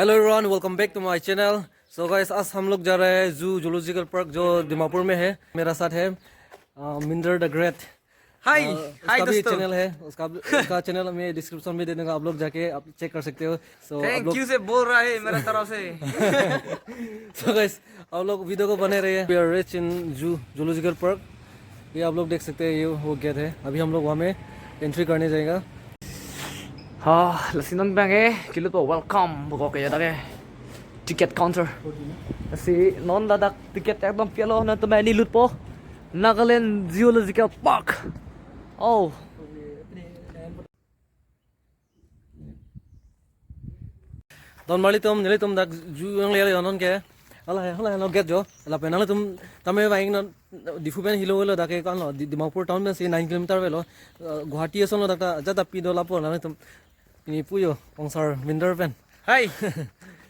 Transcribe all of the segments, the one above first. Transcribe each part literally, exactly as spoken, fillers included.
Hello everyone, welcome back to my channel. So guys, आज हम लोग जा रहे हैं जू, जूलॉजिकल पार्क जो दिमापुर में है। मेरा साथ है मिंदर द ग्रेट। हाय। हाय उसका भी दोस्तों। चैनल है, उसका उसका चैनल मैं डिस्क्रिप्शन में दे दूंगा, आप लोग जाके आप चेक कर सकते हो। सो थैंक यू से बोल रहा है मेरा तरफ से। सो गाइस, आप लोग वीडियो को बने रहिए। We are reach in zoo, zoological park. ये आप लोग देख सकते हैं, ये वो गेट है। अभी हम लोग वहाँ में एंट्री करने जाएगा। Ha, lasi non abang ke, kilut po welcome bokok ke dak ke ticket counter. Lasi non ladak ticket ekdom pialo na tame neli lut po Nagaland Zoological Park. Oh. Don marlitum, nelitum dak zoo nanglele non ke. Hala hai, hala hai lo gate jo. Lapen nanglitum tame vang non Diphu pen helo lo dak ke kan lo, Di- Dimapur town pensi nine kilometer avelo. Uh, Guwahati ason lo dak ta jata pi do lapu nanglitum. Pini puyo, Ongsar Minder pen. Hai.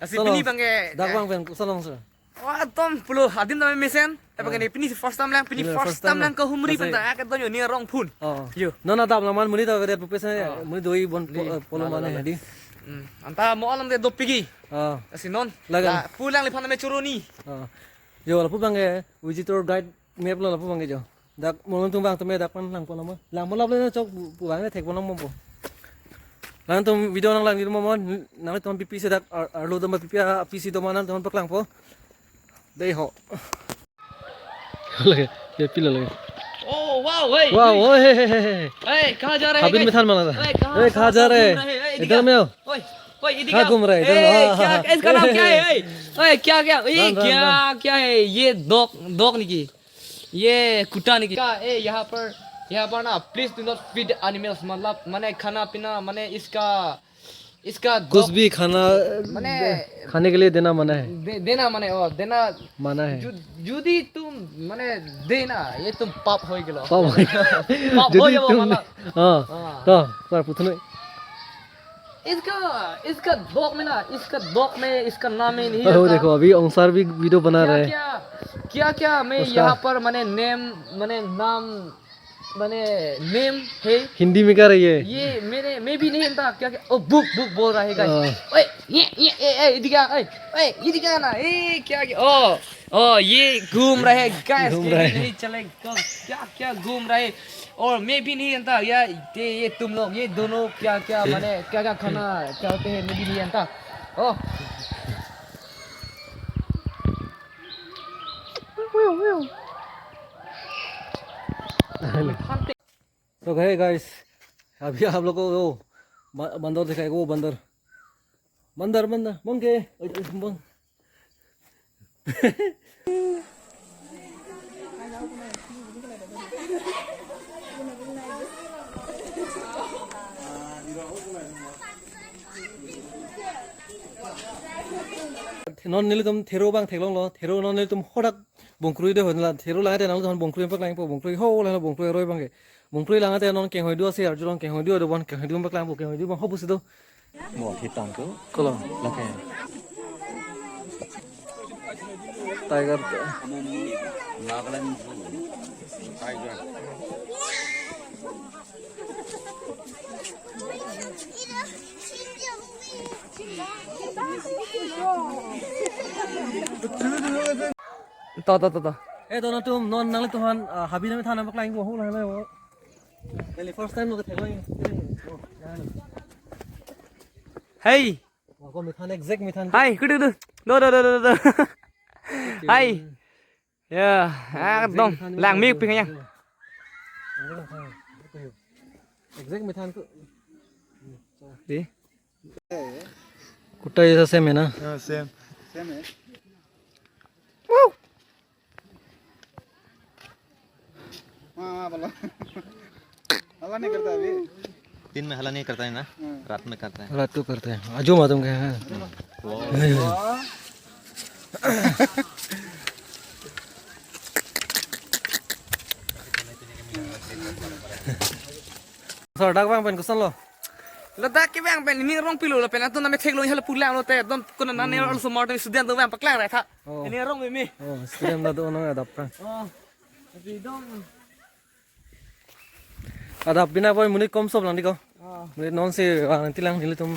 Lasi solo. Pini abang ke. Dak abang pen, solo, sir. Wah, tom pulo, adim tame mesen. Tapi Ah. Kene pini first time lang, pini Pini first first time time lang lang. Ke humri Lasi pen ta, ak don yo ni rong phun. Oh. Yo. Non adap laman muni ta vedet pupe sa, Ah. Muni doi bon po- Li, eh, polo la, la, mane la, la. Hedi. Hmm. Anta mo alam de dopik ke. Ah. Lasi non. Lagan. La, pulang liphan me churoni. Ah. Yo, lapu abang ke, visitor guide map lo lapu abang ke jo. Dak mo tum abang tame dak pan lang po nama. Lang mo lap le chok pu- pu abang ne thek po nama po. Lang tum video nanglang di mo mo, nangtum pipi se dak ar- arlo doma pipi a pisi doma nangtum paklang po. Dei ho. Lagi, ya pila lagi. Oh, wow, hey, Wow, hey. Oh, hey, hey, hey, hey. Hey, कहाँ जा रहे हैं, Habib guys? में थान माना था। Hey, कहाँ, ए, कहाँ कहाँ जा रहे हैं? घूम रहे हैं? Hey, इधर इधर में आओ। ओए, ओए, इधर कहाँ क्या, घूम रहे हैं? इधर में, ए, हाँ, क्या, हाँ, इसका नाम हाँ। क्या है? ए, राम, राम, क्या, राम। क्या है? ये dog, dog नहीं की। ये कुत्ता नहीं की। क्या, ए, यहाँ पर, यहाँ पर ना, please do not feed animals, मतलब, माने खाना पीना, माने इसका, इसका कुछ dog, भी खाना, माने खाने के लिए देना मना है। दे- देना माने, ओ, देना माना है। जु- जुदी तुम, माने, देना, ये तुम पाप हो गया। पाप हो गया। पाप हो गया, तुम, माना। हाँ, हाँ। तो, पर पूछने। इसका, इसका dog में ना, इसका dog में, इसका नाम में नहीं रहता। देखो, अभी ओंसार भी वीडियो बना रहा है। क्या, क्या, क्या, क्या मैं उसका यहाँ पर, माने, name, माने, नाम, माने, name है। हिंदी में कह रही है। ये मैंने, मैं भी नहीं जानता, क्या, क्या, ओ, book, book बोल रहा है, guys। हाँ। ओए, ये, ये, ए, ए, इधर क्या, ओए, ओए, इधर क्या ना, ए, क्या, क्या, ओ, ओ, ये घूम रहा है, guys, घूम ये रहा भी है। नहीं चलेगा, क्या, क्या घूम रहा है। और मैं भी नहीं जानता यार, ये, ये तुम लोग, ये दोनों क्या क्या, माने क्या क्या खाना चाहते हैं, मैं भी नहीं जानता। ओ। तो गए गाइस, अभी आप लोग को वो ब- बंदर दिखाएगा, वो बंदर, बंदर, बंदर, monkey, monkey. Non nelitum thero abang theklonglo, thero non nelitum hodak bongkrui do hoi la, thero lang te nangtum bongkrui paklang po, bongkrui ho la bongkrui roi abang ke. Bongkrui lang te non keng hoi do ase, arjulong keng hoi do, do bon keng hoi do paklang po, keng hoi do abang ho pusi do. Mo hitam tu. Kolo. Lake. Tiger tu. Nagaland Zoo. Tiger. To, to, to, to. Eh, to, non tum, non nanglitum aphan, ah, Habib amethan paklang po, ho la, la, ho. Neli first time lo ke thelo. Hey. Ako amethan, exact amethan. Hai, kudu, kudu. Do, do, do, do, do. Hai. Ya, exact ekdom amethan lang lo. Mik ping ya. Exact amethan ko. Di. कुत्ता जैसा सेम है ना? हाँ, same. Same है। Wow। हाँ, हाँ, बोलो। हल्ला नहीं करता अभी। दिन में हल्ला नहीं करता है ना? हाँ। रात में करता है। रात को करता है। आजो मातम के हैं। वाह। Sir, dak abang pen koson lo? Ladak ke abang pen, neli rong pilo lapen atum name theklong hala pulang lo te, dom kuna nane Hmm. Also modern student atum abang paklang rai tha. Oh. Neli rong meme. Oh, student la do no adap kan. Oh. Tapi dong. Adap bina boy, monit kom sop lang di ko. Oh. Monit non si, ah, nanti lang nelitum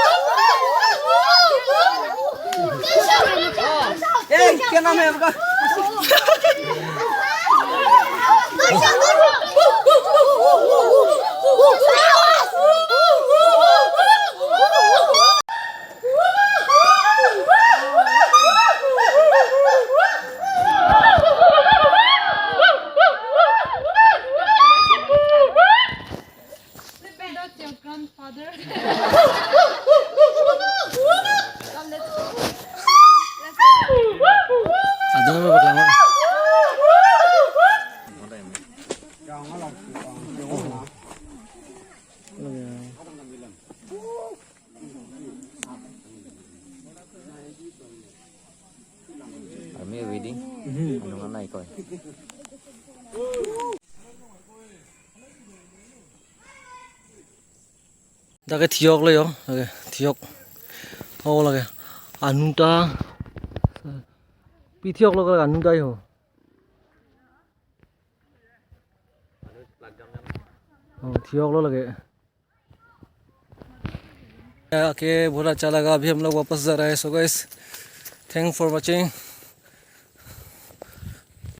क्या नाम है आपका? Not your grandfather. Come, let's go. Let's go. Adung apa, Pak Lama? Army wedding? Mhm. Anung anai koi. Dak ke thiok lo yo, dak ke thiok. Oh, lake. Anu ta. Pi thiok lo, lake anu ta yo. Oh, thiok lo lake. आके बहुत अच्छा लगा। अभी हम लोग वापस जा रहा है। So guys, thanks for watching.